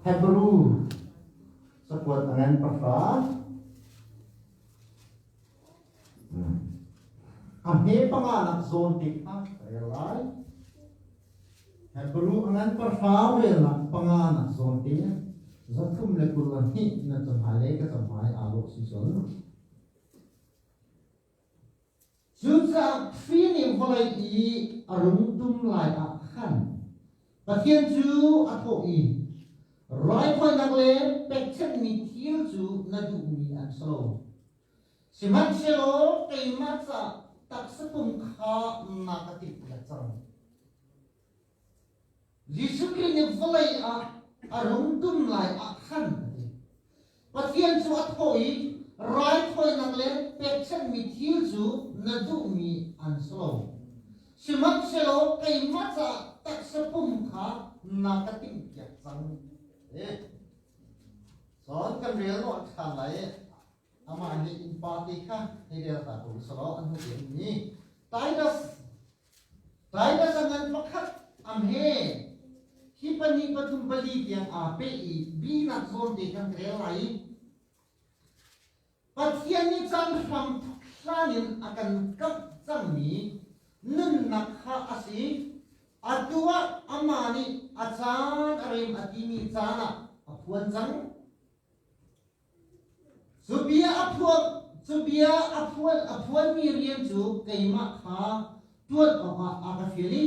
Hebrew cakuat a ngan pahra. A hme panganak zawn te kha ka rel lai. Hebrew a ngan pahra relnak panganak zawn te 322 na cahmai le ka cahmai aa lawh si cun. Cucaah Khrih nih vawlei i a rung tum lai ah khan Pathian cu a thawh i, Raithawinak le pekchanhmi thil cu na duhmi an si lo. Sihmanhsehlaw keimah caah taksapum kha na ka timhpiak cang. Jesuh Khrih nih vawlei ah a rung tum lai ah khan a ti. Pathian cu a thawh i raithawinak le pekchanhmi thil cu na duhmi an si lo. Sihmanhsehlaw keimah caah taksa pum kha na ka timhpiak cang. Cun kan rel nawn ṭhan lai i amah nih innpa te kha hei rel ta ko selaw an hmu te mi Titus Titus a ngan pakhat am he hi pahnih pathum pali tiang aa peh i binak zawn te kan rel lai i Pathian nih caan hram hlan in a kan kamh cangmi nunnak kha a si. Atu ah amah nih a caan a rem a timi caan ah a phuan cang. Cu bia a phuan, cu bia a phuan, a phuanmi rian cu keimah kha ṭuan awkah a ka fial i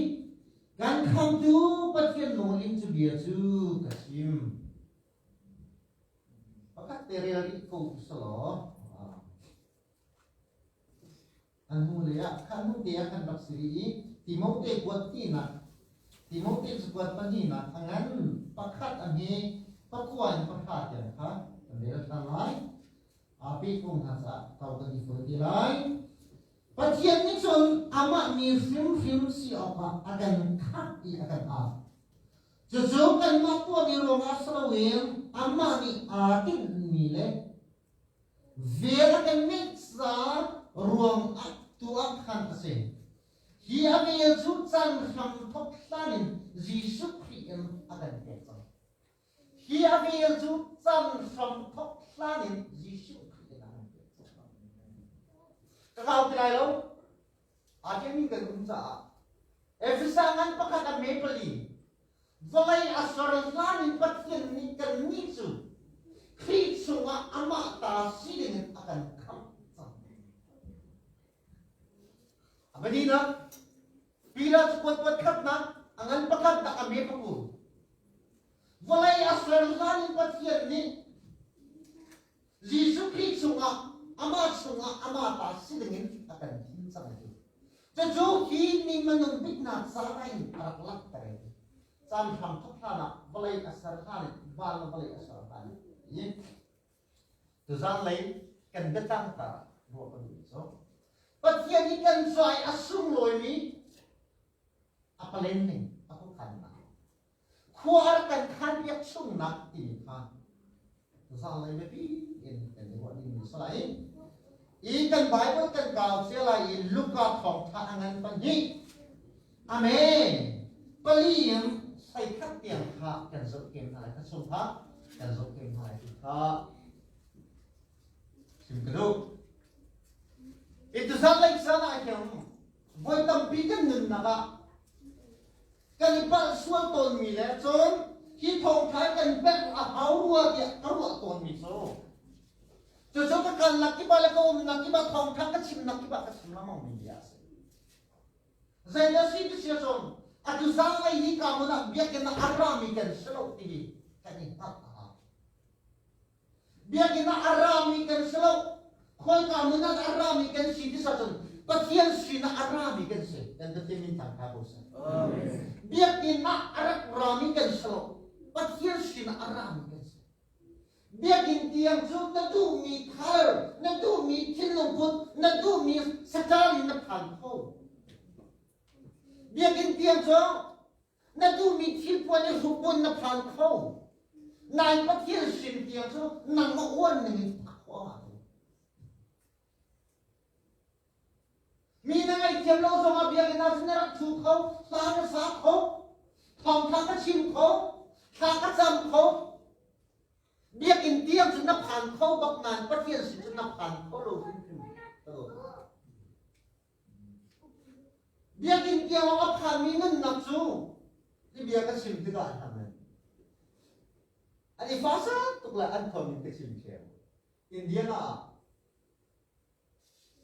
kan Khamhtu Pathian nawl in cu bia cu ka chim. Pakhat te rel rih ko selaw An hnu lei ah kha hnu te ah khan rak si rih i Timote kuat tinak Timote cakuat pahnihnak a ngan pakhat a hme pakua in pahra tiang kha kan rel ṭhan lai. Aa pe ko hna caah kau kan i fawi te lai. Pathian nih cun amah mi hrimhrim si awkah a kan khamh i a kan au. Cucu kanmah tuahmi ruangah si loin amah nih aa tinhmi le Vel a kan ngeih ca ruang ah tu ah khan a si. Hi a vel cu caan hram thawk hlan in Jesuh Khrih in a kan pek cang. Hi a vel cu caan hram thawk hlan in Jesuh Khrih in a kan pek cang. Ka kau ti lai lo. Aa ṭialmi kan um caah Efesa ngan pakhat a me pali vawlei a ser hlan in Pathian nih kannih cu Khrih chungah amah ta si dingin a kan khamh cang. A palinak, Peter cu kuat kuat khatnak, a ngan pakhatnak a me pakul. Vawlei a ser hlan in Pathian nih Jesuh Khrih chungah amah chungah amah ta si dingin a kan thim cang ti. Cucu hi ni minung biknak caan in a rak langhter i caan hram thawk hlan ah vawlei a ser hlan in van le vawlei a ser hlan in tuzan lei kan biatlang ta ruah kan duh cu Pathian i kan cuai a sunglawimi a palen ning a khuakhannak Khua a rak kan khanpiak chungnak timi kha zanlei biapi in kan i ruah dingmi si lai. I kan Bible kan kau cia lai i Luka thawngṭha a ngan pahnih. Amen. Pali in seikhat tiang kha kan zoh kem hna lai. Kha chung kha kan zoh kem hna lai ti kha chim ka duh. I tuzan lei caan ah hin voi tampi kan nunnak ah kan i palh sual tawnmi le cun hi thawngṭha kan pek a hau rua tiah ka ruah tawnmi cu cucu ka kalnak kip ah le ka umnak kip ah thawngṭha ka chimnak kip ah ka chim lengmang mi bia a si. Zei na si ti sia cun atu zanlei hi ka hmun ah biakinn ah a rami kan si lo ti hi kan i hngalh a hau. Biakinn ah a rami kan si lo. Khawika hmun ah a rami kan si ti cun Pathian sinah a rami kan si. Kan Pathian min thang kha ko seh. Biakinn ah a rak rami kan si lo. Pathian sinah a rami kan si. Biakinn tiang cu na duhmi color, na duhmi thinlungput, na duhmi style in na phan kho. Biakinn tiang cu Na duhmi thilpuan i hrukbun na phan kho. Nain Pathian sin tiang cu nangmah uan ning in phak khawh a ngah Mi na ngaihthiam lo zongah biakinn ah cun na rak thu kho, hla na sa kho, thawngtha ka chim kho, thla ka cam kho. phan kho bak nain Pathian sin cu na phan kho lo hrimhrim. Biakinn tiang a phanmi nunnak cu hi bia ka chim tikah an an i fasa tuk lai an thawng in ka chim ṭheo. Indiana ah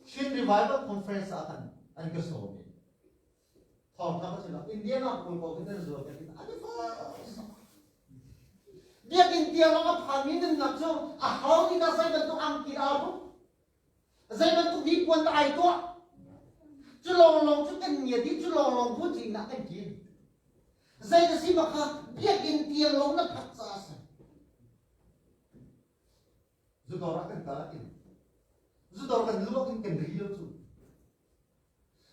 Chin Revival Conference ah khan an ka sawm i thawngṭha ka chim Indiana pawl ko khin an zual ka ti an i fasa. Biakinn tiang a phanmi nunnak cu a hau ni dah zei bantuk angki dah aa hruk Zei bantuk hnipuan dah ai tuah? Cu lawnglawng cu kan ngiat i cu lawnglawng bu cin ah kan kin. Zei na si ma kha biakinn tiang lawng na phak caah a si. Zudawr ah kan kal in zudawr kan luak in kan ri lo cu.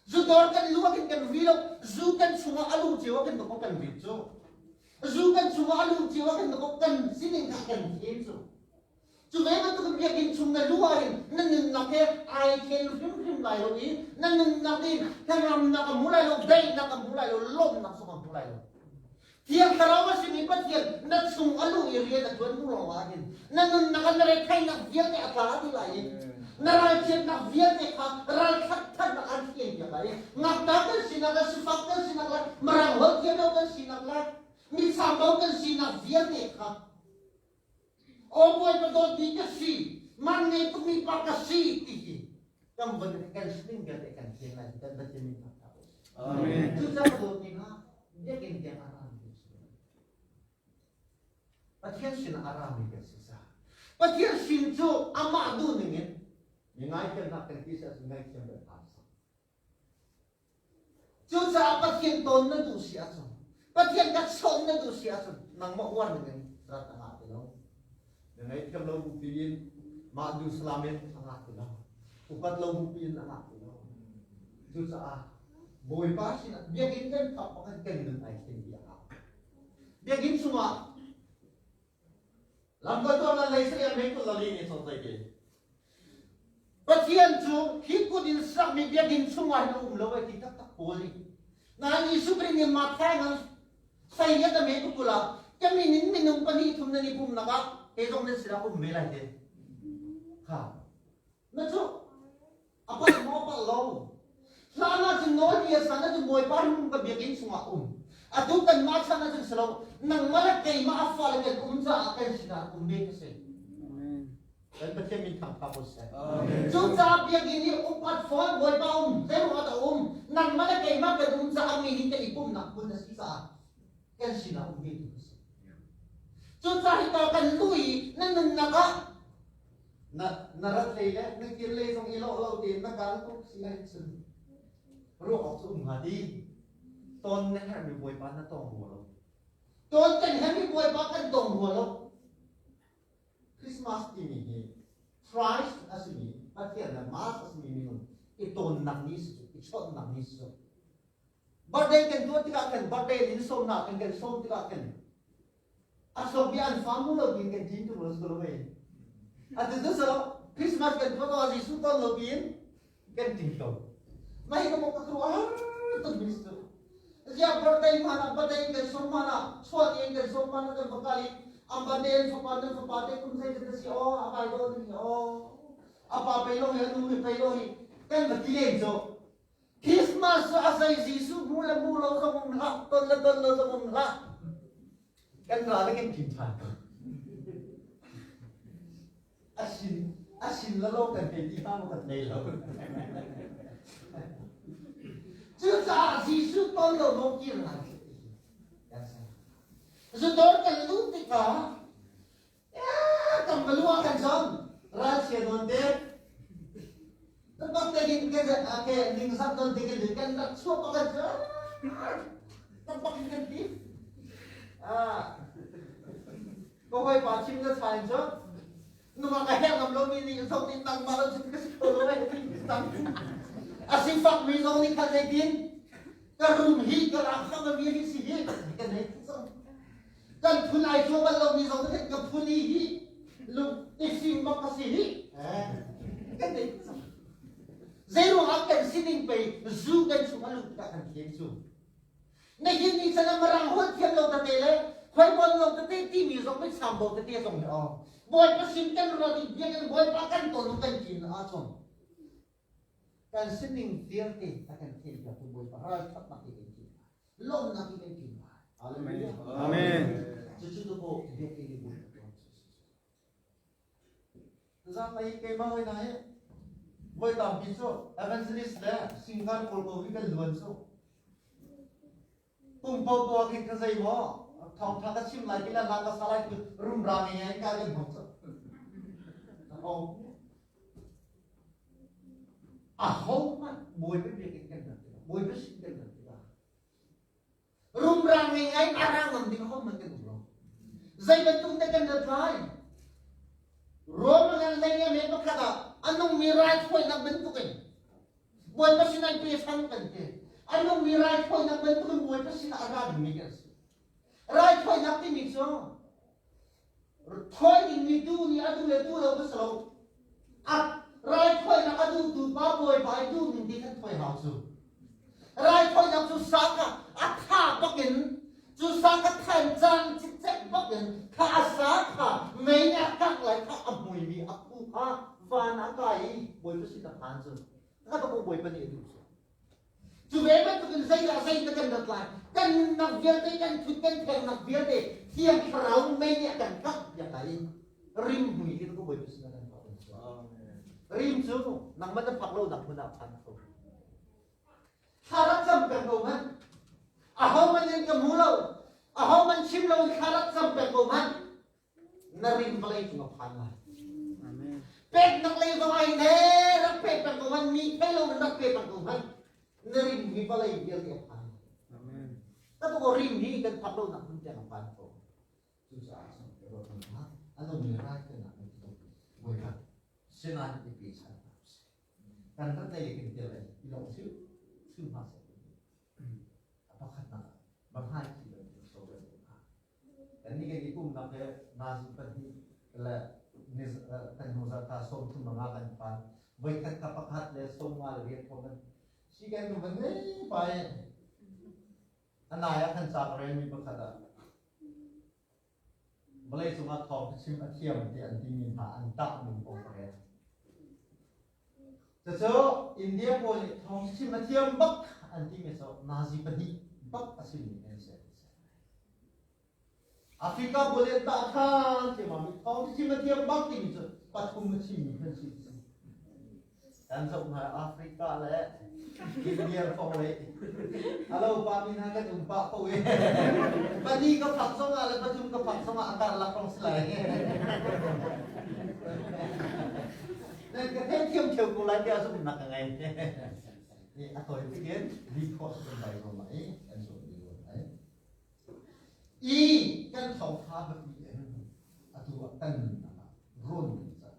Zudawr kan luak in kan ri lo. Zu kan chungah a lu cio ah kan kan kan ri cu. Zu kan chungah a lu cio ah kan kan sining kha kan khen cu. Cu ve bantuk biakinn chung na lu ahhin na nunnak he ai then hrimhrim lai lo i na nunnak in hnangamnak a hmu lai lo, daihnak a hmu lai lo, lawmhnak zong a hmu lai lo. Thiang Thlarau a simi Pathian na chung a luh i rian a ṭuan hnu lawng ah hin na nunnak ah na retheihnak vialte a tla dih lai i na ralchiatnak vialte kha ralṭhatnak an thian piak lai i ngakṭah kan sinak le sifak kan sinak le mirang holh thiam lo kan sinak le mitsambau kan sinak vialte kha Aw Bawipa dawtmi ka si, man ngei tukmi pa ka si ti hi kan von kan sining vialte kan thian lai kan Pathian min thangṭhat u. Amen. Cucaah dawtmi hna, biakinn tiang a rami kan si. Pathian sin ah a rami kan si sa. Pathian sin cu amah duh ning in mi ngaithiamnak kan ti si ahcun ngaihthiam kan hau sa. Cucaah Pathian tawn na duh si ahcun, Pathian ka chawnh na duh si ahcun nangmah uar ning in rat a ngah ti lo. Na ngaihthiam lo bupi in mah du salam in a ngah ti lo. Upat lo bupi in a ngah ti lo. Cucaah Bawipa sinah biakinn kan phak bak in kan nun ai thlen dih a hau. Biakinn chungah Lamkaltu an lei sari an mei kul lali ni song sai ti. Pathian cu hi kut in sakmi biakinn chungah hin a um lo ai ti taktak Paul nih. Nain Jesuh Khrih nih Matthai ngan sai liat a me tukul ah ka min in minung pahnih thum nan i pumnak ah kei zong nan sinah um ve lai te. Kha. Na cu a palh maw palh lo? Hlan ah cun nawlbia san ah cun Bawipa hrim ka biakinn chungah um. Atu kanmah chan ah cun si lo, nangmah le keimah a fale kan um caah kan sinah um ve ka si. Kan Pathian min thangṭhat u sih. Cucaah biakinn i upat fawn Bawipa um, zeiruang ah dah um? Nangmah le keimah kan um caah mi nih kan i pumhnak hmun a si caah kan sinah um ve tu ka si. Cucaah hika kan lu i na nunnak ah na na rat lei le na kir lei zong i lawh lo tein na kal tuk si ahhin cun ruah awk cu um hnga ti ton na herhmi bawipa na tong rua lo ton kan herhmi bawipa kan tong rua lo Christmas timi hi Christ a simi Pathian le Mass a simi minung i tonnak ni si cu i chawnhnak ni si cu birthday kan tuah tikah khan birthday in sawmnak kan kan sawm tikah khan A sok bi an fa mu lo tin kan tin tu lo lo mei. A tu tu so Christmas kan tuah ko Jesuh ton lo pin kan tin ko. Mai ka mok ka kru ah tun bis tu. Zia birthday mana birthday kan som mana chuan in kan som mana kan bakali am birthday fapa nan fapa te kum sai te si o a bai do ni o apa pe lo he nu he pe lo hi kan ba ti len cho Christmas cu a zei Jesuh hmu le hmu lo zong um hlah, ton le ton lo zong um hlah. Kan ral le kan ṭin ṭhan ko. A sin, a sin le lo kan thei ti hna maw kan thei lo. Cucaah Jesuh ton lo maw kir ngai Zudawr kan luh tikah Kan balua kan zong ralchia nawn te bak te kin ke ke ning zak nawn te kin kan rak chuak pa kan chu tak bak kan ti ah ko hoi pa chim na chain chu numa ka hek ngam lo mi nih zong nih nang ma lo cun ka si kho lo ai tang a sifak mi zong nih khan zeitin ka rum hi ka rak khang mi hi si hi kan hei kan phun ai cua bal lomi zong nih ka phun i hi lung i fim bak ka si hi kan nei zeiruang ah kan sining pei zu kan chung a lut tikah kan thiam cu na hin ni chan marang holh thiam lo tete le khoi bon lo tete timi zong. zong biacham bo tete zong hi aw Bawipa sin kan ruat i biakinn Bawipa kan tawn kan ṭin ahcun kan sining vialte a kan theihpiaktu Bawipa ralṭhatnak hi kan ṭin lai lawmhnak hi kan ṭin lai. Hallelujah. Amen. Cucu tu ko biakinn i Bawipa tuan cu Zanlei keimah hoi hna hi voi tampi cu evangelist le singer pawl ko hi kan luan cu. Kum popoa khin ka zei maw thawngtha ka chim lai ti le hla ka sa lai ti rumra ngei ngai ka kan hmang cu. A ho hmanh Bawipa biakinn kan rat tikah Bawipa sin kan rat tikah Rumra ngei ngai a ra ngam ding ho man kan um lo. Zei bantuk dah kan rat lai? Rom ngan lei a me pakhat ah a nungmi raithawinak bantukin Bawipa sin an pe sang kan ti. A nungmi raithawinak bantukin Bawipa sin ah a ra dingmi kan si. Raithawinak timi cu thawi dingmi tu nih a duh le duh lo ka si lo. A raithawinak a duhtu pa Bawipa i duh ning ti kan thawi hau cu. Raithawinak cu sa kha a tha bakin cu sa kha than caan cikcek bakin kha a sa kha mei nih a kangh lai kha a hmuimi a phu kha van a kai i Bawipa sin a phan cu kha ka Bawipa nih a duh cu. Cu ve bantukin zeidah zei na kan rat lai kan nunnak vialte kan thut kan thengnak vialte Thiang Thlarau mei nih a kan kangh piak lai i rim hmui khi ka Bawipa sin a kan Rim cu nangmah na phak lo nak hmun ah phan kho. Thla rak cam peng ko hmanh. Aho man in ka hmu lo. Aho man chim lo in thla rak cam peng ko hmanh. Na rim vawlei cung a phan lai. Peknak lei zong ai ne rak pe peng ko hmanh mi thei lo in rak pe peng ko hmanh. Na rim hi vawlei vialte a phan lai. Ka tu rim hi kan phak lo nak hmun tiang a phan ko. Cucaah cun ruat hna a nungmi raithawinak nan ti Bawipa sinah i pe chan hna usih. Kan rat lei kan ti lai i lawm hrimhrim hna seh. A pakhatnak ah Bahai thi bantuk so bantuk kha. Kan nih kan i pumnak he nazi pahnih le kan hnu zarh ka 35 nga kan phan. Voikhat ka pakhat le 50 le riat thom an si kan nu van ngei pa i a nai ah kan ca ka relmi pakhat ah Vawleicung ah thawng chim a thiam ti an timi hna an tah ning kong ka rel. Cucu India pawl nih thawng chim a thiam bak an timi cu nazi pahnih bak a simi an si. Africa pawl nih an tah ṭhan thiam mi thawng chim a thiam bak timi cu pathum a chimmi an si. Kan zoh hna Africa le India kong le alo pa mi hna kan um pah ko i pali ka phak zong ah le pathum ka phak zong ah a karlak kong si lai. Nan ka theithiam theu ko lai tiah zumhnak ka ngei. Ni a tawi tikin record kan bai ko mai kan zum di ko lai. I kan thawngtha biapi in atu ah kan nunnak ah rawn ding ca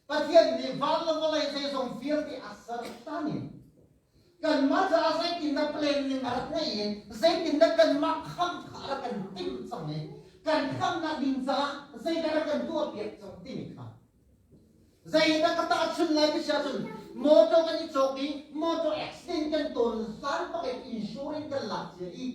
Pathian nih van le vawlei zeizong vialte a ser hlan in kanmah caah zeitindah plan ning a rak ngeih i zeitindah kanmah khamh kha a rak kan timh cang i kan khamhnak ding caah zeidah rak kan tuahpiak cang timi kha zeidah ka tahchun lai ti si ahcun motor kan i cawk i motor accident kan tawn hlan bak in insurance kan lak cia i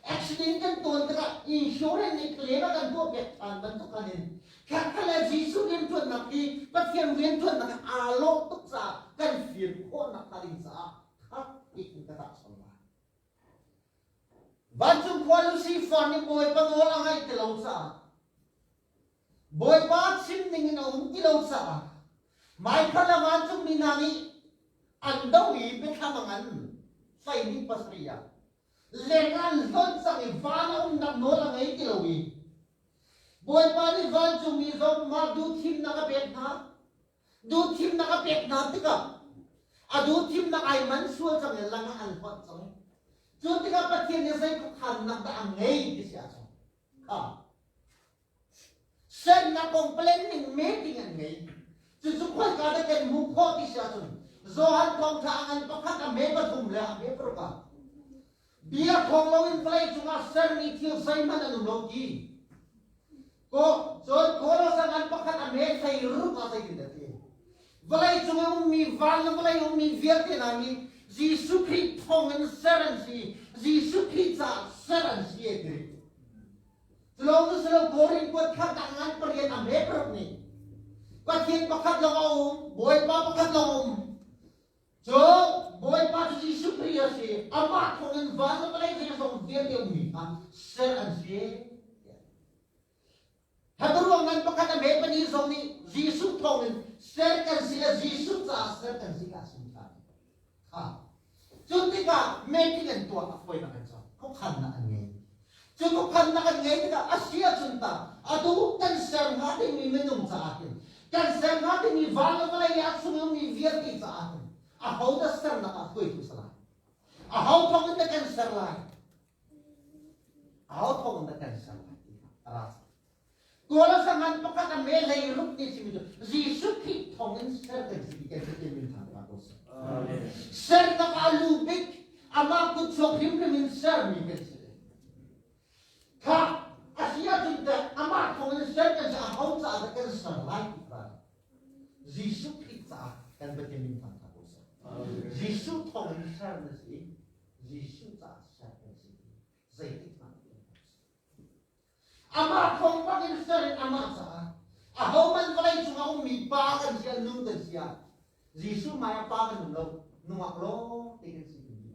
Accident kan tawn tikah insurance nih claim a kan tuahpiak ṭhan bantuk khan in khatkhat le Jesuh rianṭuannak hi Pathian rianṭuannak he aa lawh tuk caah kan fir khawhnak hnga ding caah khat in ka tahchun lai. Vancung khua Lucifer nih Bawipa nawl a ngaih ti lo caah Bawipa chim ning in a um ti lo caah Michael le vancungmi hna nih an doh i biathlam a ngan 12 pasarih ah Leng an hlonh cang i van a umnak nawl a ngei ti lo i Bawipa nih vancungmi zong mah duhthimnak a pek hna. Duhthimnak a pek hna tikah a duhthimnak ai man sual cang i lang ah an hlonh cang. Cu tikah Pathian nih zei khuakhannak dah a ngei ti si ahcun kha Sernak kong planning meeting an ngei. Cucu khoika dah kan hmuh khawh ti si ahcun Johan thawngṭha a ngan pakhat a hme pathum le a hme paruk ah bia thawng loin vawlei cungah sermi thil zeihmanh an um lo ti. Ko cun Kolosa ngan pakhat a hme hlei ruk ah zeitin a ti. Vawlei cung i ummi van le vawlei ummi vialte hna nih Jesuh Khrih thawng in ser an si. Jesuh Khrih caah. caah ser an si e ti. Culawng cu silo Korin kuat khat ah ngan pariat a hme paruk nih Pathian pakhat lawng a um, Bawipa pakhat lawng a um. Cu Bawipa cu Jesuh Khrih a si. Amah thawngin van le vawlei zeizong vialte ummi kha ser an si. Hebrew ngan pakhat a hme pahnih zong nih Jesuh thawngin ser kan si le Jesuh caah ser kan si kha a chim ṭhan. Kha. Cun tikah meeting an tuah a fawinak an cawk. Khuakhannak an ngei. Cu khuakhannak an ngei tikah a si ahcun tah atu kan ser hnga dingmi minung caah hin kan ser hnga dingmi van le vawlei le a chung ummi vialte caah hin aho dah sernak ah hruaitu si lai? Aho thawngin dah kan ser lai? Aho thawng dah kan ser lai ti kha a ra cang. Kawl sangan pakhat a me lei rup ti simi cu Jesuh Khrih thawng in ser kan si ti kan si min thang ta ko seh. Sernak ah lu bik amah kut chuak hrimhrim in sermi kan si. Kha a si ahcun teh amah thawng in ser kan si aho caah dah kan ser lai ti kha Jesuh Khrih caah kan Pathian min thang ta ko seh. Jesuh thawng in ser na si. Jesuh caah ser kan si zeitik hmanh kan si. Amah thawng bak in ser in amah caah ahohmanh vawlei cungah ummi pa kan si ah nu kan si ah Jesuh hmai ah pa kan um lo nungak lawng te kan si kan ti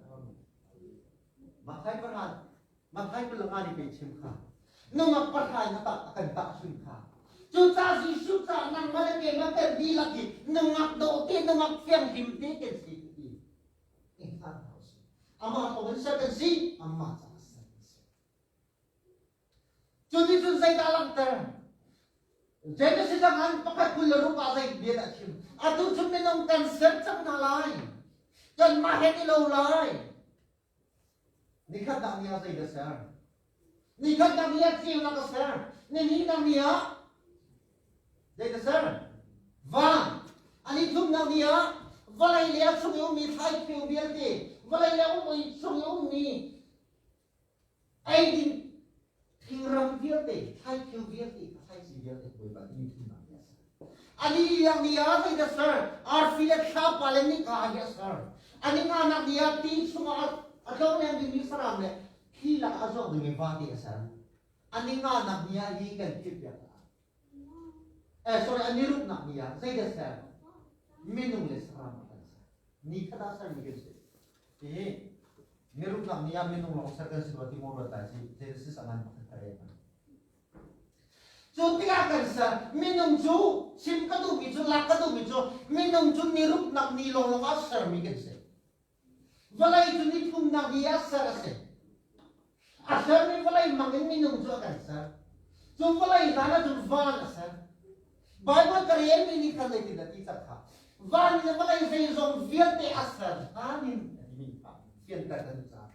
Matthai pahra Matthai palanga nih pei chim kha nungak pahra in a tak a kan tah chun kha cucaah Jesuh caah nangmah le keimah kan dihlak hi nungak dawh te nungak thianghlim te kan si ti i hngal hna usih. Amah thawng in ser kan si, amah caah ser kan si. Cu nih cun zeidah langhter? Genesis ah khan pakhat 26 ah zei bia dah chim? Atu cu minung kan ser cang hna lai. Kanmah he ni lo lai. Nikhat nak ni ah zei dah ser? Nikhat nak ni ah ceunak a ser. Nihnih nak ni ah zei dah ser? Van. Ani thumnak ni ah vawlei le a chung i ummi thlaipheu vialte, vawlei le a chung i ummi eidin thingram vialte, thlaipheu vialte, thlaici vialte Bawipa nih thumnak ni a ser. Ani iang ni ah zei dah ser? Arfi le thlapa le nika hi a ser. Ani nganak ni ah ti chungah a tlongleng dingmi saram le thli lakah a zuang dingmi vate a ser. Ani nganak ni ah hi kan philh piak Eh, sorry, ani ruknak ni ah zei dah ser? Minung le saram a kan ser. Ni khat ah sermi kan si. Hihi ni ruknak ni ah minung lawng ser kan si rua ti maw ruat lai si Genesis a ngan pakhat ka rel. Cu tikah kan ser minung cu chim ka duhmi cu lak ka duhmi cu minung cu ni ruknak ni lawnglawng ah sermi kan si. Vawlei cu ni thumnak ni ah ser a si. A sermi vawlei mang in minung cu a kan ser. Cu vawlei hlan ahcun van a ser. Baibal ka relmi nih khan zeitin a ti cang kha. Van le vawlei zeizong vialte a ser hlan in a timi kha fianter kan duh caah.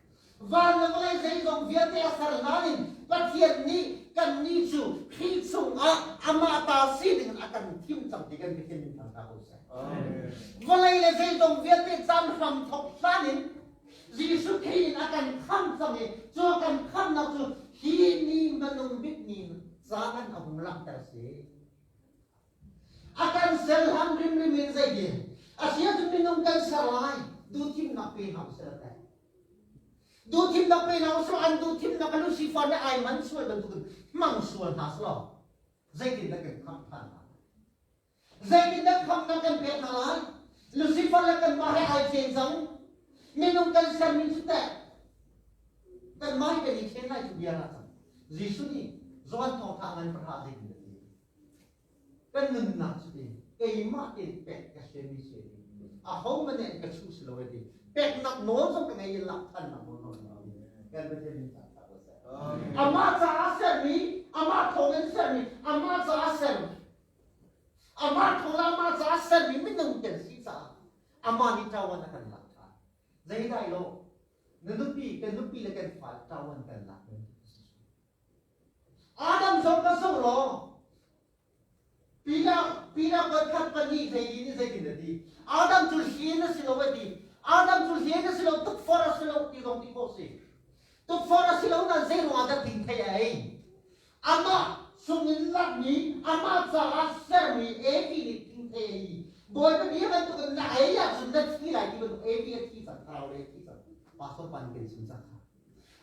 Van le vawlei zeizong vialte a ser hlan in Pathian nih kannih cu Khrih chungah amah ta si dingin a kan thim cang ti kan Pathian min thang hna ko seh. Vawlei le zeizong vialte caan hram thawk hlan in Jesuh Khrih in a kan khamh cang i cu a kan khamhnak cu hi ni hmanung bik ni caan a hung langhter si. A kan ser hlan rimrim in zeitin a si ahcun minung kan ser lai duhthimnak pe hna usih te. Duhthimnak pe hna usih an duhthimnak a Lucifer nih ai man sual bantukin hmang sual hna selaw zeitin dah kan khamh than hna Zeitindah khamhnak kan pek hna lai? Lucifer le kanmah he ai chen cang. Minung kan sermi cu teh kanmah hi kan i chen lai cu bia lah cang. Jesuh nih Johan thawngtha ngan pahra zeitin a ti? Kan nunnak cu ti keimah tein pek ka siami si ti. Aho man nih an ka chuh si lo ti. Peknak nawl zong ka ngei i lak thannak nawl zong ka ngei. Kan Pathian min thangthat ko seh. Amah caah sermi, amah thawng in sermi, amah caah sermi Amah thawng le amah caah sermi minung kan si caah amah nih ṭawan a kan lak ṭhan. Zeidah i lawh? Na nupi, kan nupi le kan fale ṭawan kan lak bantuk a si. Adam zong ka zoh law Peter Peter pakhat pahnih zei nih zeitin a ti? Adam cu hlian a si lo a ti. Adam cu hlian a si lo, tukforh a si lo ti zong ti khawh si. Tukforh a si lo nain zei ruangah dah thingthei a ei? Amah chungin lakmi, amah caah sermi Evi nih thingthei a ei. Bawipa bia bantukin na ei ahcun na thi lai ti bantuk Evi a thi cang, thlarau lei a thi cang. Pastor pa nih kan chim cang kha.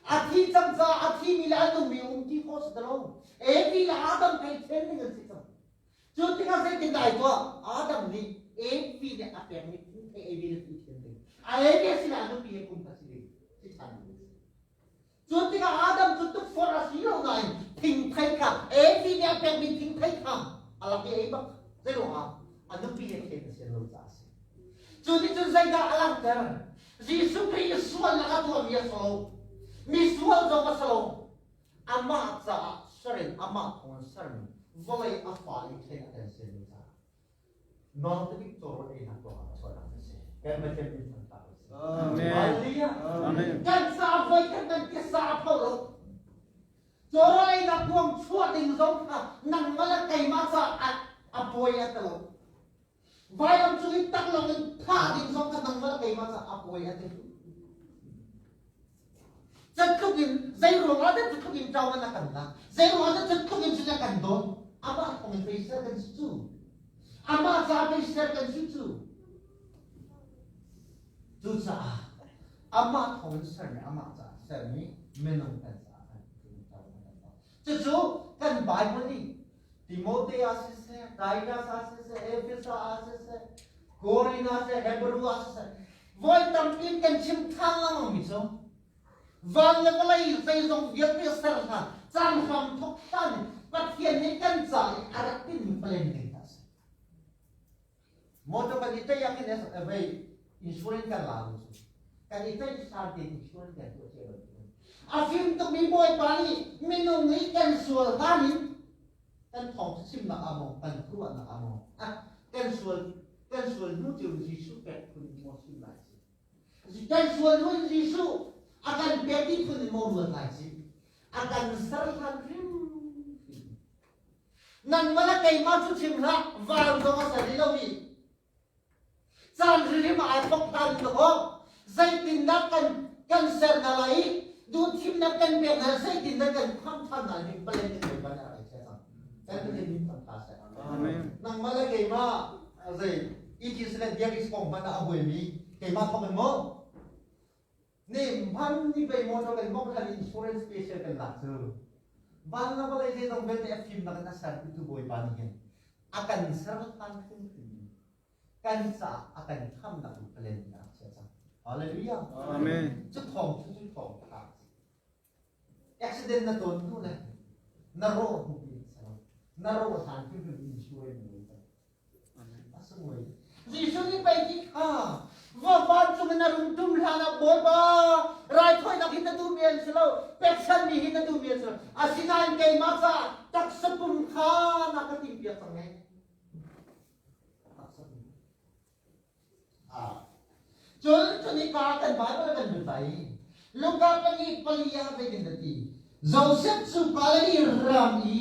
A thi cang caah a thimi le a nungmi um ti khawh si ti lo. Evi le Adam thei then ding an si cang. Cu tikah zeitindah ai tuah? Adam nih Evi nih a pekmi thingthei Evi le tu thian ding. A Evi a sinah nupi he kum khat si ding. Si ṭhan ding. Cu tikah Adam cu tukforh a si lo nain thingthei kha Evi nih a pekmi thingthei kha a lak i ei bak. Zeiruangah? A nupi he then a sian lo caah a si. Cu nih cun zeidah a langhter? Jesuh Khrih i sualnak a tuahmi a si lo. Mi sual zong a si lo. Amah caah ser in amah thawng in sermi vawlei a fa i then a kan sian lo caah nawltibik cawrawl einak ruangah a sualnak a si. Kan Pathian min thangṭhat u sih. Amen. Hallelujah. Amen. Kan ca voi khat nan tisa a pho lo. Cawrawl einak ruang chuah ding zong kha nangmah le keimah caah a pawi a ti lo. Vailam cung i taklawng in thah ding zong kha nangmah le keimah caah a pawi a ti. Catluk in zei ruangah dah catluk in ṭau na kan lak? Zei ruangah dah catluk in cun a kan dawt? Amah thawng in pei ser kan si cu. Amah ca pei ser kan si cu. Cucaah amah thawng in sermi amah ca sermi minung kan caah kan ṭau na kan lak. Cucu kan Bible nih Timote ah siseh, Titus ah siseh, Efesa ah siseh, Korin ah siseh, Hebrew ah siseh, voi tampi kan chim ṭhan lengmang mi cu van le vawlei zeizong vialte ser hna caan hram thok hlan in Pathian nih kan ca i a rak tinmi plan ding a si. Motor kan i tei ah khin vei insurance kan la lo cu. Kan i tei san te insurance kan tuah cia bantuk. A fim tukmi Bawipa nih minung i kan sual hlan in kan thawng chimnak ah maw kan ruahnak ah maw kan sual kan sual hnu cu Jesuh pek phun in maw chim lai si. Kan sual hnu in Jesuh a kan pek ti phun in maw ruat lai si. A kan ser hlan hrim Nangmah le keimah cu chim hlah, van zong a ser rih lomi. Caan hrimhrim ah ai thok hlan in aw, zeitindah kan kan ser hna lai i duhthimnak kan pek hna zeitindah kan khamh ṭhan hna ding palen in Bawipa nih a rak ei chia cang. Kan Pathian min thangṭha seh. Amen. Nangmah le keimah zei ETC le Biakis kong hmanh ah a buaimi keimah thawk in maw Nih hman ni pei motor kan mong khan insurance special kan lak cu van le vawlei zeizong vialte a fimnak in a sertu Bawipa nih hin a kan ser hlan hrimhrim in kan caah a kan khamnak in palen in a rak chia cang. Hallelujah. Amen. Cu thawng cu cu thawng tha. Accident na tawn hnu le na rawh hnu in ser na rawh hlan hrimhrim insurance na ngei cang. A sunglawi. Jesuh nih pei ti kha va vancung in a rung tum hlan ah Bawipa raithawinak hi na duhmi an si lo pekchanmi hi na duhmi an si lo asinain keimah caah taksa pum kha na ka timhpiak cang e taksa pum ah cun cunika kan Bible kan lut lai Luka pahnih pali ah zeitin a ti? Josef cu Galilee ram i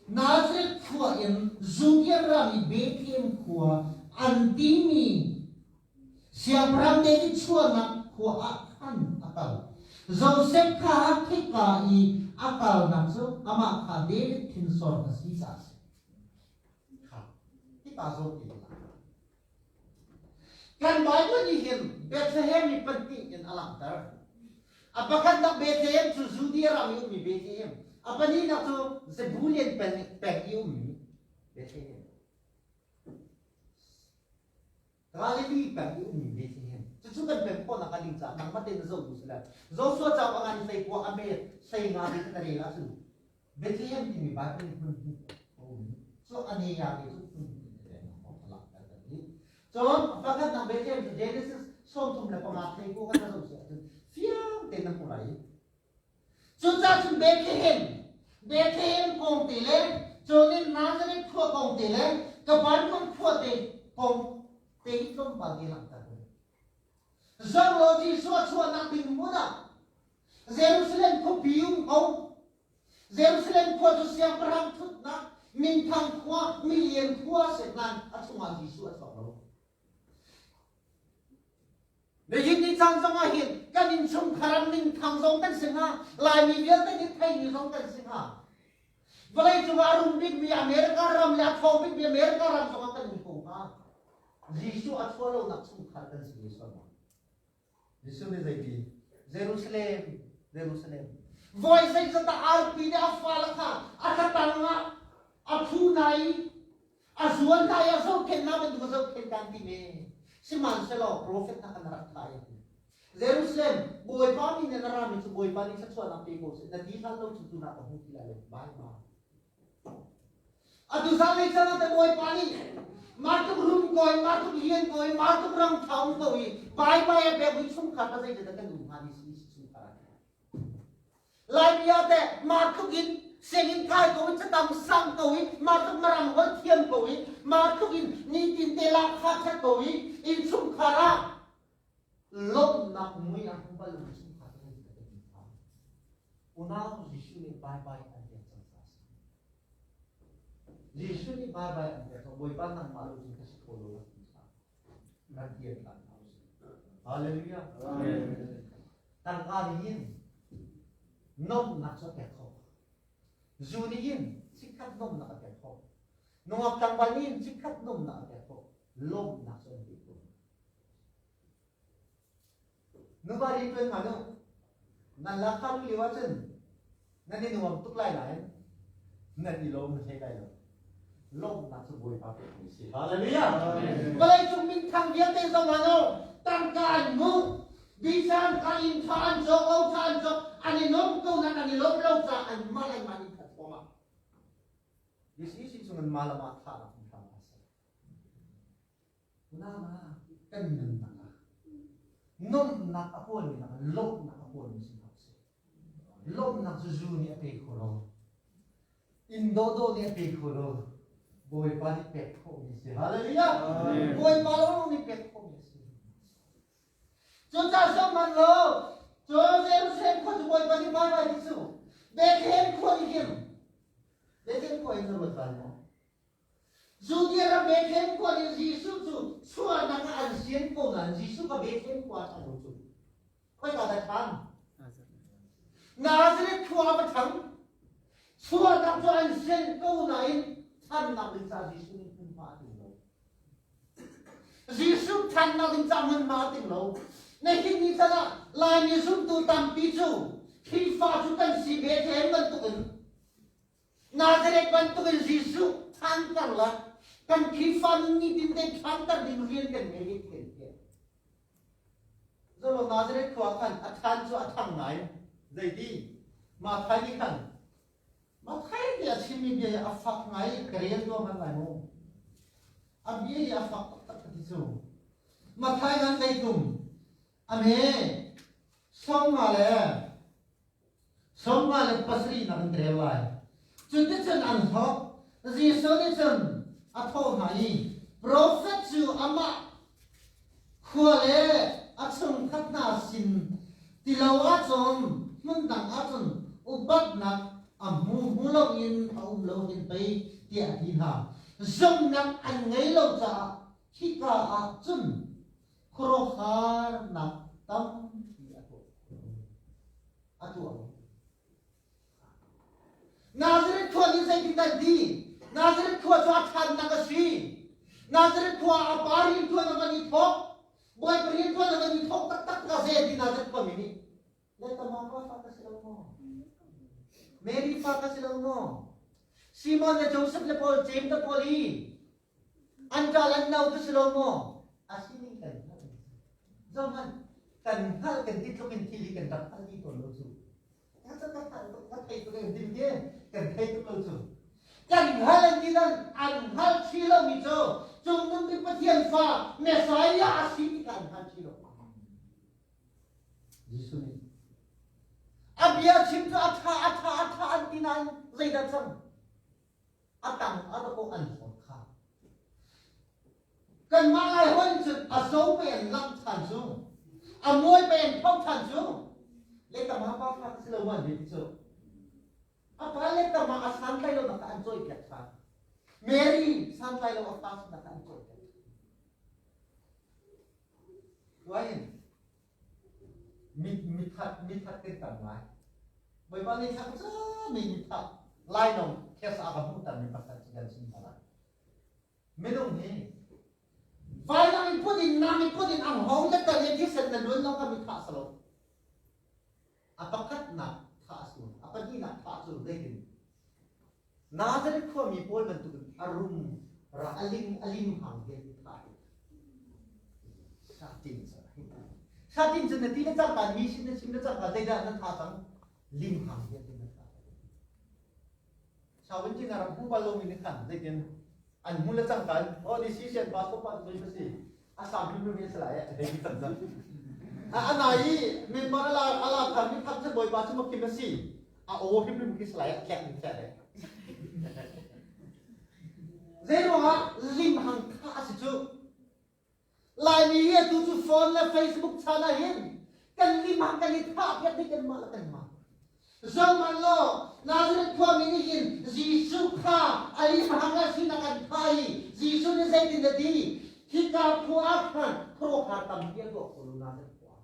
Nazareth khua in Judea ram i Bethlehem khua an timi siangpahrang David chuahnak khua ah khan a kal. Josef kha khika i a kalnak cu amah kha David hrinsor a si caah a si. Kha, hika zawn ti Kan Bible nih hin Bethlehem hi pahnih in a langhter. A pakhatnak Bethlehem cu Judea ram i ummi Bethlehem. A pahnihnak cu Zebulun peng, peng i ummi Bethlehem. Galilee peng i ummi Bethlehem. Cucu kan peng khawhnak a ding caah nangmah tein na zoh duh si lai. Joshua cauk a ngan i hleikua a met, hlei nga te kha na rel ahcun Bethlehem timi Bible nih hmun hnih a um. Cu a ne ya te cu hmun hnih in a a langhter kan ti. Cun pakhatnak Bethlehem cu Genesis 35 thei ko kan zoh si ahcun fiang tein na hmu lai. Cucaah cun Bethlehem, Bethlehem kong te le cun in Nazareth khua kong te le Capernaum khua te kong te hi tlawmpal te langhter. Zoh law Jesuh a chuahnak ding hmun ah Jerusalem khuapi um ko. Jerusalem khua cu siangpahrang ṭhutnak, minthang khua, milian khua si nain a chungah Jesuh a chuak lo. Nihin ni caan zong ah hin kan innchungkhar ah minthang zong kan si hnga, Laimi vialte nih theimi zong kan si hnga. Vawlei cungah a rum bikmi America ram le a ṭhawng bikmi America ram zongah kan um ko hnga. Jesuh a chuah lonak chungkhar kan si ve sual maw? Jesuh nih zeiti? Jerusalem, Jerusalem. Voi zeizat ah arpi nih a fale kha a tlatang ah a phu hna i a zuan hna i a zohkhenh hna bantuk a zohkhenh kan ti me. Sihmanhsehlaw profet hna kan rak thah i Jerusalem Bawipa min in a rami cu Bawipa nih thluachuahnak pe ko seh na ti hlan lo cu tu na ka hmu ti lai lo. Bye bye. Atu zanlei caan ah te Bawipa nih mah tluk rum ko i mah tluk lian ko i mah tluk ram ṭha um ko i baibai a pek mi chungkhar ka zeidah kan um hnga ni si chungkhar ah. Laimi ah teh mah tluk in sianginn kai ko i catam sang ko i mah tluk maram holh thiam ko i mah tluk in nitin te lakha ṭhat ko i innchungkhar ah lawmhnak mui a hmu bal mi chungkhar ka zeidah kan um hnga. Unau Jesuh nih baibai an pek cang caah a si. Jesuh nih baibai an pek cang. Bawipa nangmah lo cun ka si kho lo a ti caah kan tian hlan hna usih. Hallelujah. Tangka nih hin nomnak cu a pek kho. Zu nih hin chikkhat nomnak a pek kho. Nungak tlangval nih hin chikkhat nomnak a pek kho. Lawmhnak cu an pe kho. Nuva rianṭuan hmanh u. Nan lakha lu lio ahcun nan i nuam tuk lai nain nan i lawm hlei lai lo. Lawmhnak cu Bawipa pekmi a si. Hallelujah! Vawleicung minthang vialte zong ah no tangka an hmuh. Bisan kha inn ṭha an cawk, lo ṭha an cawk, an i nuam ko nain an i lawm lo caah anmah le anmah an i that thluahmah. This is chung in mah le mah thahnak hrimhram a si. Unau kan nunnak ah nuamhnak a kawlmi nak lawmhnak a kawlmi si hna usih. Lawmhnak cu zu nih a pe kho lo. Inn dawhdawh nih a pe kho lo. Bawipa nih pek khawhmi a si. Hallelujah! Bawipa lawng nih pek khawhmi a si. Cucaah sawm law, cu Jerusalem khua cu Bawipa nih bai bai ti cu Bethlehem khua nih hin Bethlehem khua in na ruat bal maw? Judea ram Bethlehem khua nih Jesuh cu chuahnak ah an sian ko nain Jesuh kha Bethlehem khua ah ṭhan lo cu. Khoika dah ṭhan? Nazareth khua ah va ṭhang. Chuahnak cu an sian ko nain ṭhannak ding caah Jesuh nih hmunhma a ting lo. Jesuh ṭhannak ding caah hmunhma a ting lo. Nihin ni chan ah Laimi zumtu tampi cu Khrihfa cu kan si Bethlehem bantukin Nazareth bantukin Jesuh ṭhanter le kan Khrihfa nun nitin te ṭhanter ding rian kan ngei i kan thiam. Zolo Nazareth khua khan a ṭhan cu a ṭhang ngai. Zeiti? Mathai nih khan Mathai nih a chimmi bia hi a fak ngai ka rel tuah hmanh lai mu. A bia hi a fak taktak ka ti cu. Mathai ngan leitum a me sawmnga le 57 nak in ka rel lai. Cuticun an hlawk. Jesuh nih cun a thawh hna i profet cu amah khua le a chungkhat hna sin ti lo ahcun hmun dang ahcun upatnak a hmu hmu loin a um lo hin pei tiah a ti hna. Zumhnak an ngei lo caah hika ah cun khuaruahharnak tampi a tuah. A tuah. Nazareth khua nih zeitindah an ti? Nazareth khua cu a ṭhannak a si. Nazareth khua a pa rianṭuan a van i thawk. Bawipa rianṭuan a van i thawk taktak ka ze ti Nazareth khuami nih. Le tama pa fa ka si lo maw? Mary fa ka si lo maw? Simon le Joseph le Paul, James le Paul i An ṭal an no cu si lo maw? A sining kan hngalh. Zohhmanh, kan hngalh kan ti tluk in thil hi kan rak hngal dih tawn lo cu. Ka cu ka hngal tuk, ka thei tuk in ti kan thei tuk lo cu. Kan hngal an ti nan an hngal ṭhi lomi cu Cungnung bik Pathian fa Messiah a si ti kha an hngal ṭhi lo. Jesuh nih a bia chim cu a ṭha a ṭha a ṭha an ti nain zeidah cang? A tang a dawh an hlawt kha. Kanmah lai hon cun a zo pe an langh ṭhan cu, a muai pe an tho ṭhan cu, le tama pa fa si lo man ti cu. A pa le tama a santlai lo nak an cawi piak ṭhan. Mary santlai lo a fa nak an cawi piak. Tuain mit mithat mithat kan tam ngai. Bawipa nih thla cu mi mithat lainawng thesa a ka hmuhter mi pakhat cu kan chim hna lai. Minung hi vailam in put in nam in put in ang hong le tal in thisen na luan lo kha mi thah salo. A pakhatnak thah a si. cu zeitin Nazareth khuami pawl bantukin a rum ra a ling a lim hang hian thah hi satin satin cu na ti le cangka mi sin na chim le cangka zeidah na tha cang lim hang hian na tha Sawin chin ram hu bal lomi nih khan zeitin an hmu le cangka oh ni si sian pastor pa cu zei si a sang hrim hrim hi lai hei ti cang cang a anai i member ala ala khan mi thak bawi pa cu makim a si a aw hrim hrim khi salai a tlek ning tlek zei ruangah lim hang kha a si cu Laimi hi atu cu phone le Facebook chan ah hin kan lim hang kan i thah piak dih kan mah le kan mah Zohhmanh law, Nazareth khuami nih hin Jesuh kha a limhang a sinak an thah i Jesuh nih zeitin a ti? Hika khua ah khan khuaruahhar tampi a tuah ko lo Nazareth khua.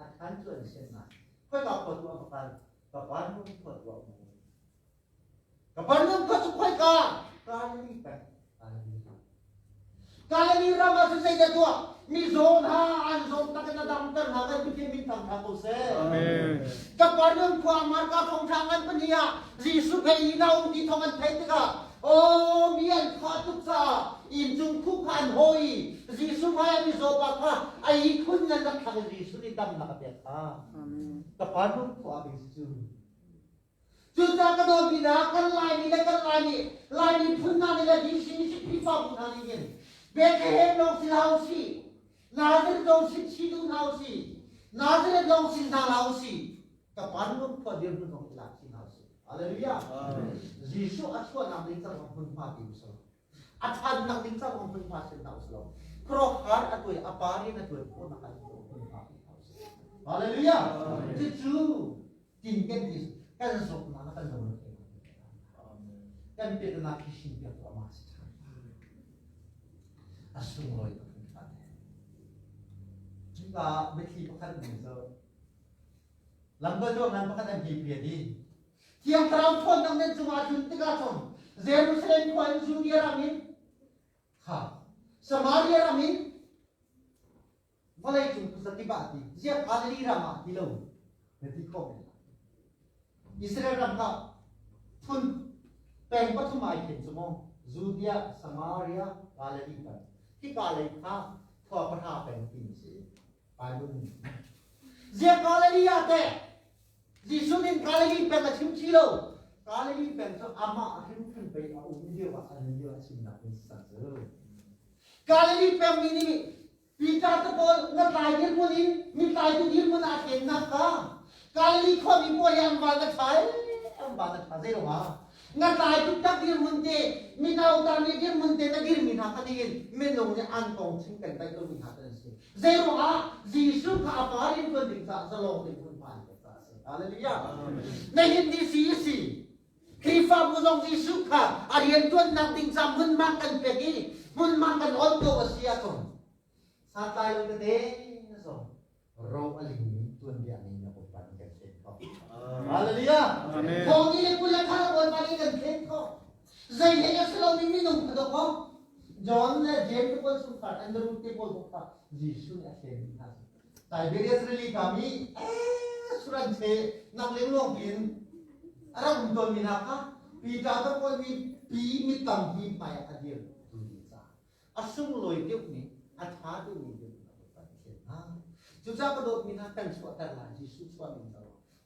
A than cu an sian ngai. Khoika khua tu a va kal? Kapernaum khua tu a um. Kapernaum khua cu khoika? Galilee peng. Galilee. Galilee ram ah cun zeidah tuah? Mizaw hna an zawt tak in a damter hna kan Pathian min thangṭha ko seh. Amen. Kapernaum khua Marka thongṭha ngan pahnih ah Jesuh he inn a um ti thawng an theih tikah aw mi an kha tuk caah inncung khuh kha an hawi i Jesuh hmai ah mizaw pa kha a ihkhun nan rak thlak i Jesuh nih damnak a pek kha. Amen. Kapernaum khua ah cu Cucaah ka dawtmi hna, kan Laimi le kan Laimi, Laimi phun hna nih le DCC Khrihfabu hna nih hin Bethlehem lawng si hlah usih, Nazareth lawng si si duh hna usih, Nazareth lawng si hna hlah usih, ka pan khua dirhmun zong i lak si hna usih. Hallelujah. Jesuh a chuahnak ding cang hmunhma ti usih. A ṭhannak ding cang hmunhma sin hna usih law. Khuaruahhar a tuai, a pa rian a tuan khawhnak ah hmunhma ti hna usih. Hallelujah. Cucu tinken ti kan zawtnak na kan lung na thei kan piahnak hi sin piak tu amah si ṭhan a sunglawi tuk hringhran cuka biathli pakhat um cu lamkaltu ngan pakhat an hi pia di Thiang Thlarau ṭhawnnak nan cungah tlun tikah cun Jerusalem khua in Judea ram in kha Samaria ram in vawlei cung khuazakip ah ti ziah Galilee ram ah ti lo na ti khawh men lai. Israel ram kha phun peng pathum ai khen cu maw Judea, Samaria, Galilee kan hika lei kha khua pahra peng ti si Bible nih ziah Galilee ah teh Jesuh nih Galilee peng a chim chi lo Galilee peng cu amah hrimhrim pei a um lio ah an lio a chimnak in sa cu Galilee peng mi nih Peter te pawl ngatlai dirhmun in mitlaitu dirhmun ah thlennak ka Galilee khuami pawl hi an van a ṭha an van a ṭha zei ruangah ngatlai tuktak dirhmun te mino ta nih dirhmun te na dirmi hna kha nihin minung nih an kong chim kan daih lomi hna kan si zei ruangah Jesuh kha a pa in tuan ding caah zalong ding hmunhma an pek caah a si Hallelujah na hin ni si si Khrihfabu zong Jesuh kha a rianṭuannak ding ca hmunhma kan pek i hmunhma kan on ko a si ahcun santlai lo tete zong ro a lingmi tuanbia nih na Bawipa nih kan thlen khawh. Hallelujah! Amen. Thawng ni le kul le khat Bawipa nih kan thlen khawh. Zei hlei a si lomi minung kha dawk aw. John le James te pawl chungkhar Andrew te pawl bawk kha Jesuh nih a thlen dih hna. Tiberias rili kam i suran che nak lengluang piin a rak um tawnmi hna kha Peter te pawl mi pi mi tampi hmai ah a dir tu ding caah a sunglawi deuh nih a ṭha deuhmi deuh a Pathian hna. Cucaah ka dawtmi hna kan chuahter lai Jesuh chuah ding caah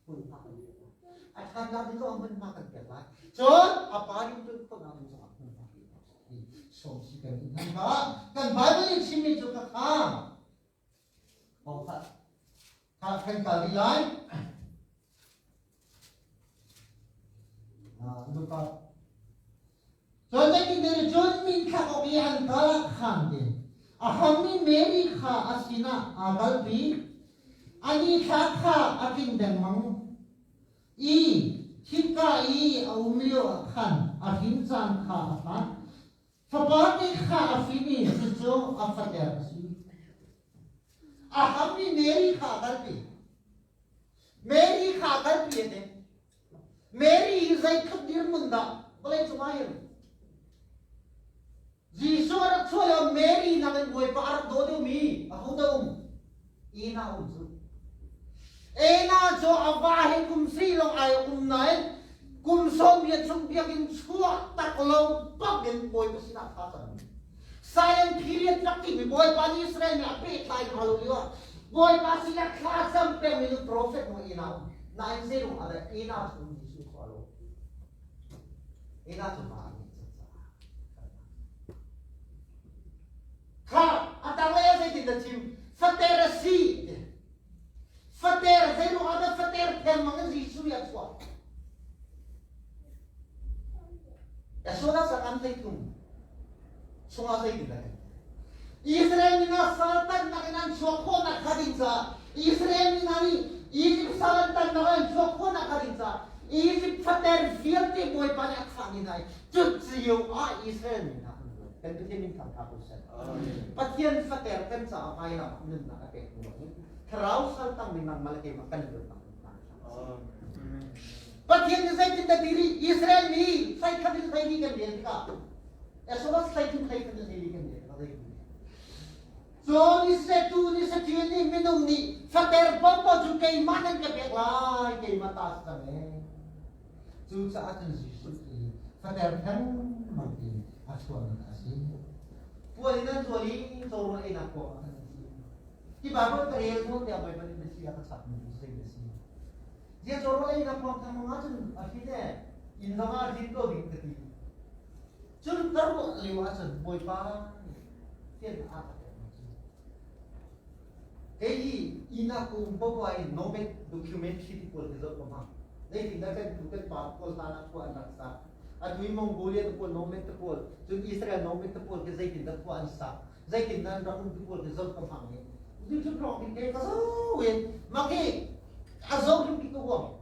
hmunhma kan pek lai. A ṭhatnak ding zong hmunhma kan pek lai. Cun a pa ring ṭuan khawhnak ding zong hmunhma pek lai. Sawm si kan in hna kan Bible nih chimmi cu ka kha Kha kan kal rih lai. Luka. Cun zeitin cun min thlak awk i an kal ah khan ti. A hammi Mary kha a sinah aa kalpi. A ni thla kha a tling dengmang. I hika i a um lio ah khan a hrin caan kha a phan. Fapa te kha a fim i cucu a fater a si. A hammi Mary kha a kalpi. Mary kha a kalpi a ti. Mary hi zeitluk dirhmun dah vawlei cungah hin Jesuh a rak chuah lio Mary nakin Bawipa a rak daw deuhmi aho dah um? Ena um cu. Ena cu a va he kum si lawng ai um nain. sawmriat chung biakinn chuah tak lo bak in Bawipa sinah thla cam. Silent period rak timi Bawipa nih Israel mi a pehtlai hna lo lio ah Bawipa sinah thla cam peng in prophet mo ina um. Nain zeirung ah dah ina chung Jesuh khuah lo. Ina cu ma an Kha a tanglei ah zeitin na chim? Fater a si. Fater zeiruang ah dah fater thengmang in Jesuh nih a chuah? Yashoda sangan 13 chungah zeitin dah kan Israel mi hna sal tannak in an chuak khawhnak kha ding caah Israel mi hna nih Egypt sal an tannak an chuak khawhnak kha ding caah Egypt fater vialte Bawipa nih a thah ni hna i cucio ah Israel mi hna an luat. Kan Pathian min thangṭha ko seh. Pathian fater kan caah vailam ah nunnak a pek hnu in thlarau sal tangmi nangmah le keimah kan luatnak Pathian nih zeitindah ti rih Israel mi 13 in 14 kan rel tikah Exodus 13 13 in 14 kan rel tikah zeitin Caw ni seh tu ni seh ṭil nih minung nih fater paohpaoh cu keimah nan ka pek lai keimah ta si cang ee. Cucaah cun Jesuh hi fater thengmang in a chuahnak a si. Puan in an zual i cawrawl einak kuang ah khan an si. Hi Baibal ka rel zawn tiah Baibal in biasi a ka chapmi cu zei a si. Zia cawrawl einak kuang thengmang ahcun a hrin ee inn zong ah hrin ko ding ka ti. Cun ka ruah lio ahcun Bawipa nih fian a ka pek cu. Kei hi inn ah ka um poah in nomad documentary ti pawl hi zoh ka hmang. Zeitindah kan tu kan pa pawl hlan ah khua an rak sak. Atu i Mongolia te pawl nomad te pawl, cun Israel nomad te pawl khi zeitindah khua an sak. Zeitindah an rak um ti pawl khi zoh ka hmang i YouTube lawng hin ke ka zo in mak hi a zo hrim ki ka huam.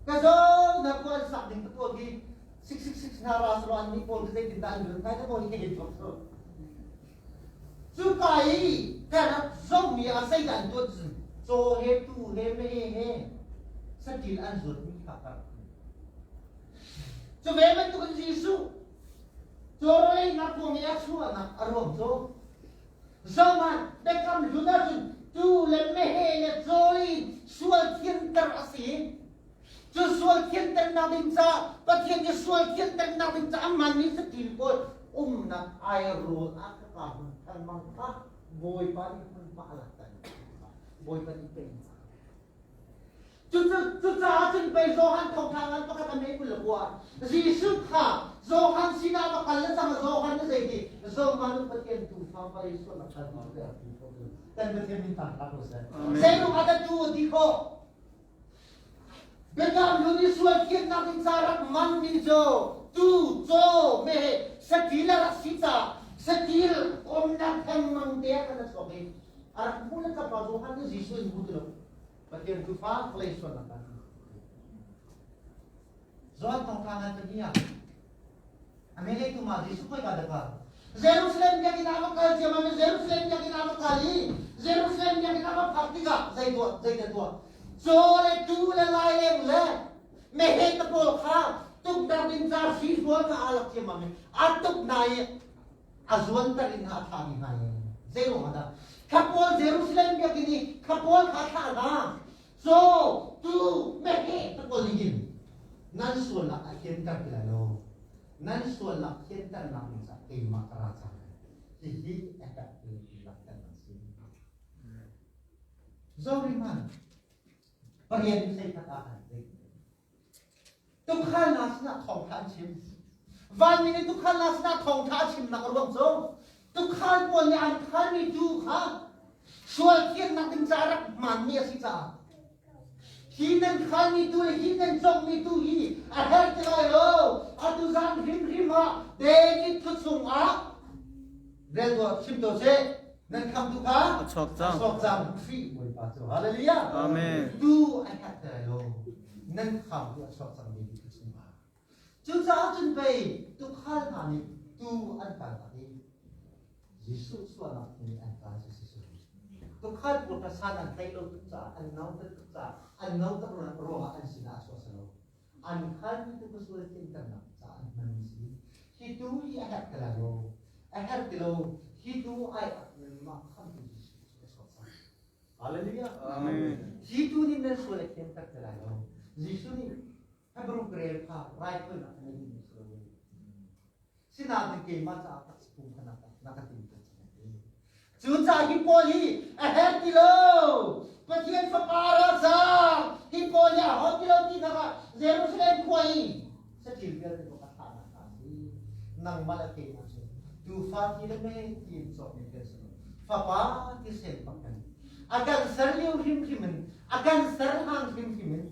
Ka zo na khua an sak ding te pawl khi 666 na ra sro an nih pawl khi zeitindah an lun kai te pawl hi ka hin thok so. Cuka i ka rak zohmi ah zeidah an tuah cun caw he tuu he meheh he saṭil an zuatmi kha ka rak hmuh. Cu ve bantukin Jesuh cawrawleinak kuang i a chuahnak a ruang cu zohhmanh biakam hlun ahcun tuu le meheh le caw in sual thianter a si. Cu sual thianternak ding caah Pathian nih sual thianternak ding caah a saṭil pawl umnak airawl ah ka ka hun thangmang kha Bawipa nih hmunhma a lakter. Bawipa nih pe Cucaah cun pei Johan thawngṭha ngan pakhat a mei 29 Jesuh kha Johan sinah va kal le cang Johan nih zeiti Zohman u Pathian tuufa pei sualnak kan kan Pathian min thangṭhat ko seh. Zeirung ah dah tu ti khawh? Biakam hlun i sual thiannak ding ca rak manmi cu tuu, caw, meheh, saṭil a rak si caah saṭil umnak thengmang te ah khan a chuak i a rak hmuh le cangka Johan nih Jesuh in hmu ti lo. Pathian tuufa vawlei sualnak kan Johan thawngṭha ngan pahnih ah a melei tu ma Jesuh khoi ka dah ka Jerusalem biakinn ah va kal ciammam i Jerusalem biakinn ah va kal i Jerusalem biakinn ah va phak tikah zei tuah zei dah tuah caw le tuu le laileng le meheh te pawl kha tuknak ding ca hri-hrual kha aa lak ciammam i a tuk hna i a zuanter in a thah dih hna i zei ruang ah dah kha pawl Jerusalem biakinn i kha pawl kha a thlah hna caw tuu meheh te pawl nih hin nan sualnak a thianter ti lai lo nan sualnak thianternak ding caah keimah ka ra cang hihi a herh ti langhternak si Zoriman pariat in 11 ah khan tukhal hna sinah thawngṭha an chim vanmi nih tukhal hna sinah thawngṭha a chimnak a ruang cu tukhal pawl nih an khalmi tuu kha sual thiannak ding caah rak hmanmi a si caah Hi nan khalmi tu le hi nan cawkmi tu hi a herh ti lai lo. Atu zan hrimhrim ah David khuachung ah rel tuah chim to seh. Nan khamtu kha a chuak cang. A chuak cang. Khrih Bawipa cu hallelujah. Amen. Tu a herh ti lai lo. Nan khamtu a chuak cang David khuachung ah. Cucaah cun pei tuukhal hna nih tuu an kaltak i Jesuh sualnak nih an kal cu si Tuukhal pawl kha san an tlaih lo tuk caah an nautat tuk caah an nautak ruangah an sinah a chuah lo. An khalmi tu ka sual tlinternak caah an hmanmi si. Hi tu hi a herh ti lai lo. A herh ti lo. Hi tu ai nanmah khamtu Jesuh cu a chuak cang. Hallelujah. Amen. Hi tu nih nan sual a thianter ti lai lo. Jesuh nih Hebrew rel kha raithawinak a nei dingmi si lo. Sinain keimah caah taksa kha na ka tim ka Cu ca hi Paul hi a her ti lo. Pathian fapa ra cang. Hi Paul hi a hot ti lo ti kha Jerusalem khua i saṭil vialte bak a thahnak hna si. Nangmah le keimah cu tuufa ti le mei tiin cawkmi kan si lo. Fapa thisen bak kan. A kan ser lio hrimhrim in, a kan ser hlan hrimhrim in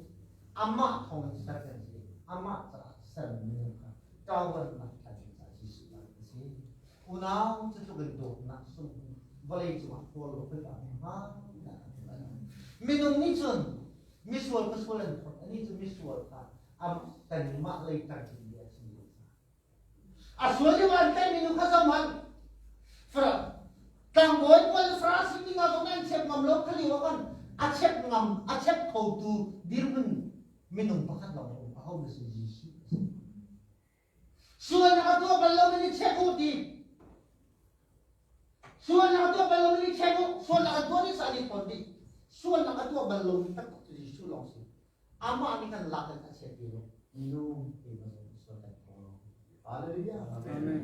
amah thawng in ser kan si. Amah caah sermi minung kha ṭawannak kan caah Jesuh kan si. Unau cu tluk in dawtnak sung vawlei cungah kawl lo khoi ka hma. Minung nih cun misual ka sual an phawt ani cu misual kha am kanmah lei ṭang in bia chim lo a sual lio an tlaihmi nu kha zohmanh fra tlangbawi pawl Farasi mi nga zong an chep ngam lo khali wa kan a chep ngam a chep khotu dirhmun minung pakhat lawng a um aho na si Jesuh sualnak a tuah bal lo mi nih chek u ti sualnak a tuah bal lo mi nih chek u sualnak a tuah ni sa ni thawn dih sualnak a tuah bal lo mi taktak cu Jesuh lawng si amah nih kan lak in a chiat ti lo nu ti ma zong sual kan tho hallelujah amen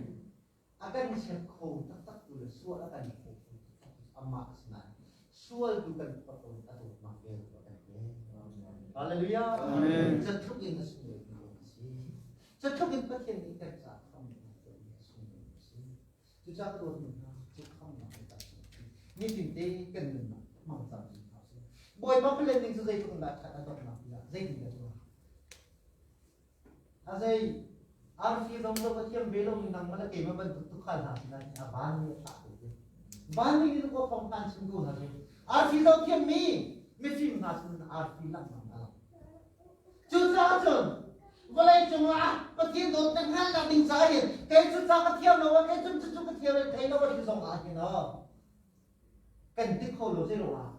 a kan chiat kho taktak tu le sual a kan kho kho taktak tu amah a si nain sual tu kan phot lo a dawtnak vel tu a kan pe hallelujah amen catluk in a sunglawi mi a si catluk in Pathian nih kan ca khamnak a sunglawi a si Cucaah ka dawtmi hna, cu khamnak hi tah nitin te kan nunnak hmang cang ding hna usih. Bawipa palen ning cu zeitluk in dah ṭhat a dawtnak tiah zeitin dah tuah? A zei arfi zong zo ka thiam ve lomi nangmah le keimah bantuk tukhal hna sinah hin a vanmi a thlah ko ti. Vanmi nih ko phong hlan chim ko hna cu. Arfi zo thiammi mifim hna sin arfi langhnak a lang. Cucaah cun vawlei cungah Pathian dawtnak hngalhnak ding caah hin kei cu ca ka thiam lo ah kei cu cucu ka thiam lo thei lo a ti zong ah hin kan ti kho lo zei ruangah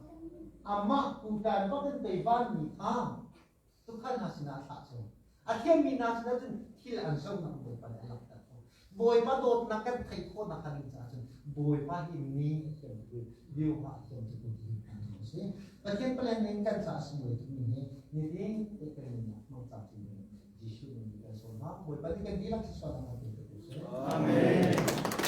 amah kutan bak in pei vanmi kha tukhal hna sinah a thlah chung a thiammi hna sinah cun thil an zohnak Bawipa nih a langhter ko Bawipa dawtnak kan theih khawhnak hnga ding caah cun Bawipa hi ni a thiam tu biuha a thiam tu tu si Pathian palen ning kan caah sunglawi tukmi hi nitin te kan nunnak hmang cang chin ding Jesuh min kan sawm hna Bawipa nih kan dihlak thluachuahnak kan pe ko seh. Amen.